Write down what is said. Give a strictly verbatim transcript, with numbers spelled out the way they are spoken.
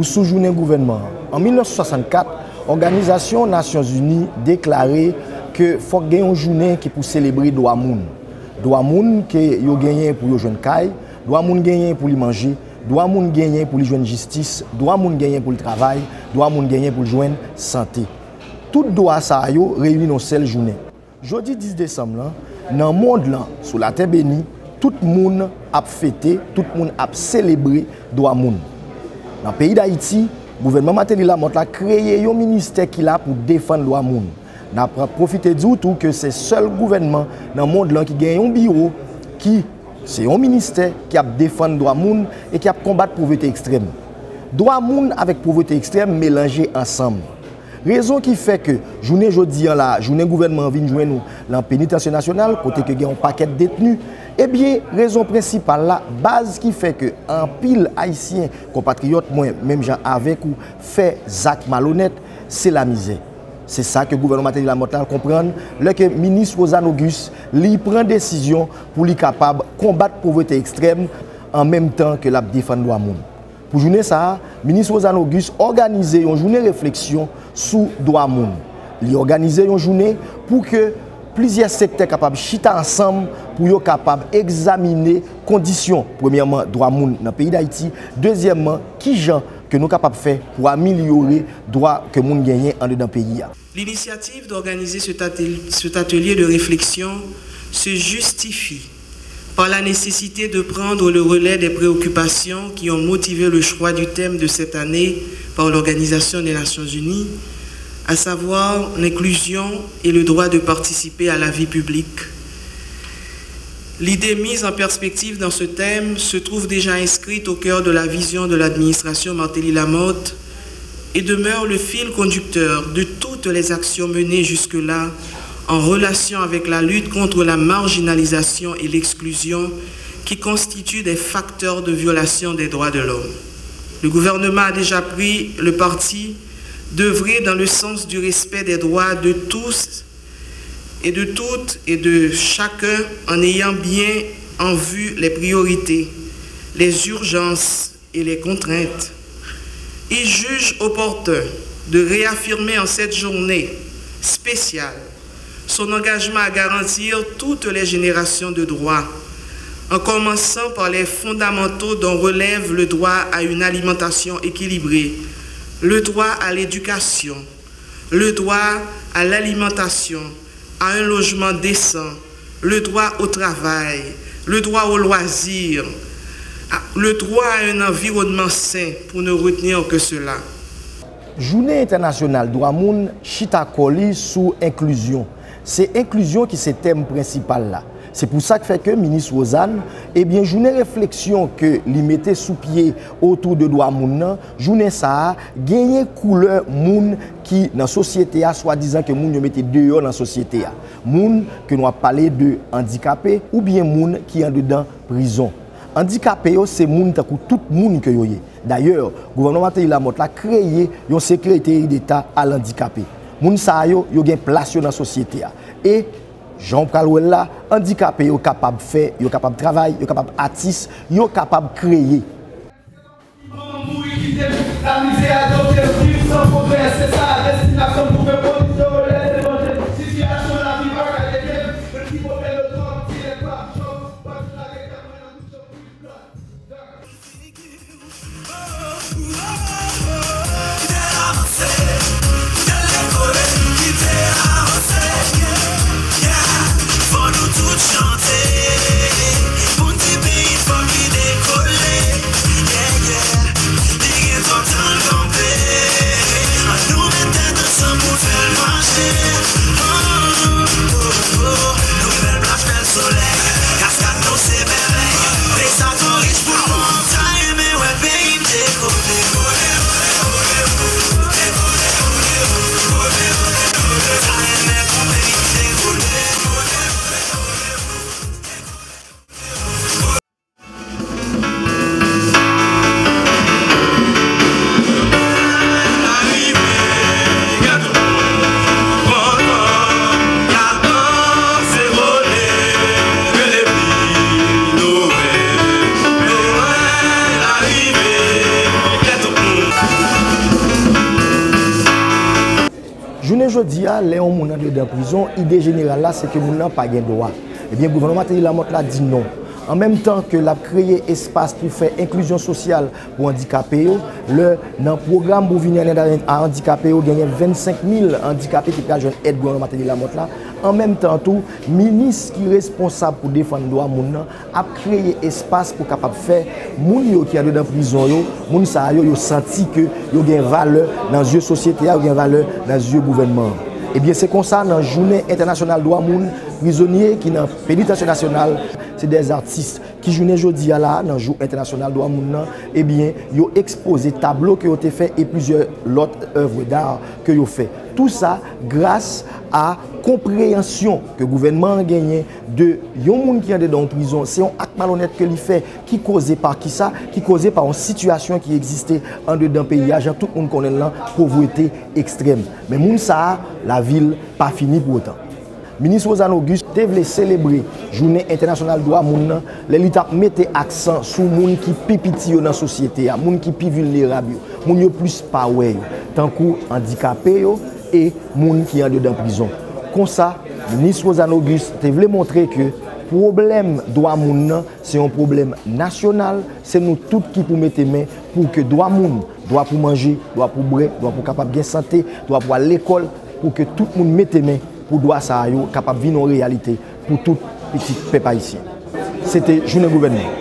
Sou jounen gouvènman an, an mil nèf san swasannkat, Òganizasyon Nasyonzini deklare ke fòk gen yon jounen ki pou selebre dwa moun. Dwa moun ke yo genyen pou yo jwenn kay, dwa moun genyen pou li manje, dwa moun genyen pou li jwenn jistis, dwa moun genyen pou l travay, dwa moun genyen pou l jwenn sante. Tout dwa sa yo reyini nan yon sèl jounen. Jodi dis desanm lan, nan mond lan, sou latè beni, tout moun ap fete, tout moun ap selebre dwa moun. Nan peyi Dayiti, gouvènman Martelly Lamothe la kreye yon ministè ki la pou defann dwa moun. N ap pwofite di w tou ke se sèl gouvènman nan mond lan ki gen yon biwo ki se yon ministè ki ap defann dwa moun e ki ap konbat povrete ekstrèm. Dwa moun avèk povrete ekstrèm melanje ansanm. Rezon ki fè ke jounen jodi an la, jounen gouvènman an vin jwenn nou lan Penitansye Nasyonal, kote ke gen yon pakèt detni, ebyen, rezon prensipal la, baz ki fè ke anpil Ayisyen, konpatriyòt mwen, menm jan avèk ou, fè zak malonèt, se lamizè. Se sa ke gouvènman Martelly Lamothe la konprann lè ke minis Rosanne Auguste, li pran desizyon pou li kapab konbat povrete ekstrèm an menm tan ke l ap defann dwa moun. Pou jounen sa a, minis Rosanne Auguste òganize yon jounen refleksyon sou dwa moun. Li òganize yon jounen pou ke plizyè sektè kapab chita ansanm pou yo kapab egzamine kondisyon, premyèman, dwa moun nan peyi Dayiti, dezyèmman, kijan ke nou kapab fè pou amelyore dwa ke moun genyen andedan peyi a. L'initiative d'organiser cet atel-, cet atelier de réflexion se justifie par la nécessité de prendre le relais des préoccupations qui ont motivé le choix du thème de cette année par l'Organisation des Nations Unies, à savoir l'inclusion et le droit de participer à la vie publique. L'idée mise en perspective dans ce thème se trouve déjà inscrite au cœur de la vision de l'administration Martelly-Lamothe et demeure le fil conducteur de toutes les actions menées jusque-là en relation avec la lutte contre la marginalisation et l'exclusion qui constituent des facteurs de violation des droits de l'homme. Le gouvernement a déjà pris le parti d'œuvrer dans le sens du respect des droits de tous et de toutes et de chacun en ayant bien en vue les priorités, les urgences et les contraintes. Il juge opportun de réaffirmer en cette journée spéciale son engagement à garantir toutes les générations de droits, en commençant par les fondamentaux dont relèvent le droit à une alimentation équilibrée, le droit à l'éducation, le droit à l'alimentation, à un logement décent, le droit au travail, le droit au loisir, le droit à un environnement sain, pour ne retenir que cela. Jounen entènasyonal dwa moun chita kò li sou enklizyon. Se enklizyon ki se tèm prensipal la. Se pou sa k fè ke minis Rosanne, ebyen, jounen refleksyon ke li mete sou pye otou de dwa moun nan, jounen sa a genyen koulè moun ki nan sosyete a, swadizan ke moun yo mete deyò nan sosyete a. Moun ke nou ap pale de andikape oubyen moun ki andedan prizon. Andikape yo se moun tankou tout moun ke yo ye. Dayè, gouvènman Martelly Lamothe la kreye yon sekreteri deta a landikape. Moun sa yo, yo gen plas yo nan sosyete a. E, jan w pral wè l la, andikape yo kapab fè, yo kapab travay, yo kapab atis, yo kapab kreye. Manman m mouri kite m, lamizè adopte m, viv san pwogrè, se sa destinasyon m pou fè polis yo lè devanje. Sitiyasyon lavi pa ka ede m, men ki pwoblèm yo twòp, ti lè pa jòb, pa t lage kè mwen nan kout yo pou vin blòd. Fò nou tout chante, pou n ti peyi fòk li dekole. Yeah, yeah. Li gen twòp tan l kanpe. Ann nou met tèt ansanm pou fè l Jodi a, lè yon moun andedan prizon, ide jeneral la se ke moun nan pa gen dwa. Ebyen, gouvènman Martelly Lamothe la di non. An menm tan ke l ap kreye espas pou fè enklizyon sosyal pou andikape yo, lè nan pwogram pou vini an èd a andikape yo, genyen vennsenk mil andikape ki pral jwenn èd gouvènman Martelly Lamothe la. An menm tan tou, minis ki responsab pou defann dwa moun nan ap kreye espas pou kapab fè moun yo ki andedan prizon yo, moun sa yo, yo santi ke yo gen valè nan zye sosyete a, yo gen valè nan zye gouvènman an. Ebyen, se konsa, nan jounen entènasyonal dwa moun, prizonye ki nan penitansye nasyonal, se dè atis ki jounen jodi a la, nan jou entènasyonal dwa moun nan, ebyen, yo ekspoze tablo ke yo te fè e plizyè lòt èv dar ke yo fè. Tou sa gras a konpreyansyon ke gouvènman an genyen de yon moun ki andedan yon prizon, se yon ak malonèt ke li fè, ki koze pa kisa, ki koze pa yon sitiyasyon ki egziste andedan peyi a, jan tout moun konnen l lan, povrete ekstrèm. Men moun sa a, lavi l pa fini pou otan. Minis Rosann Auguste te vle selebre jounen entènasyonal dwa moun nan lè li t ap mete aksan sou moun ki pi piti yo nan sosyete a, moun ki pi vilnerab yo, moun yo plis pa wè yo, tankou andikape yo e moun ki andedan prizon. Konsa, minis Rosann Auguste te vle montre ke pwoblèm dwa moun nan se yon pwoblèm nasyonal, se nou tout ki pou mete men pou ke dwa moun, dwa pou manje, dwa pou bwè, dwa pou kapab gen sante, dwa pou al lekòl, pou ke tout moun mete men pou dwa sa a yo kapab vin yon reyalite pou tout pitit pèp ayisyen. Se te jounen gouvènman.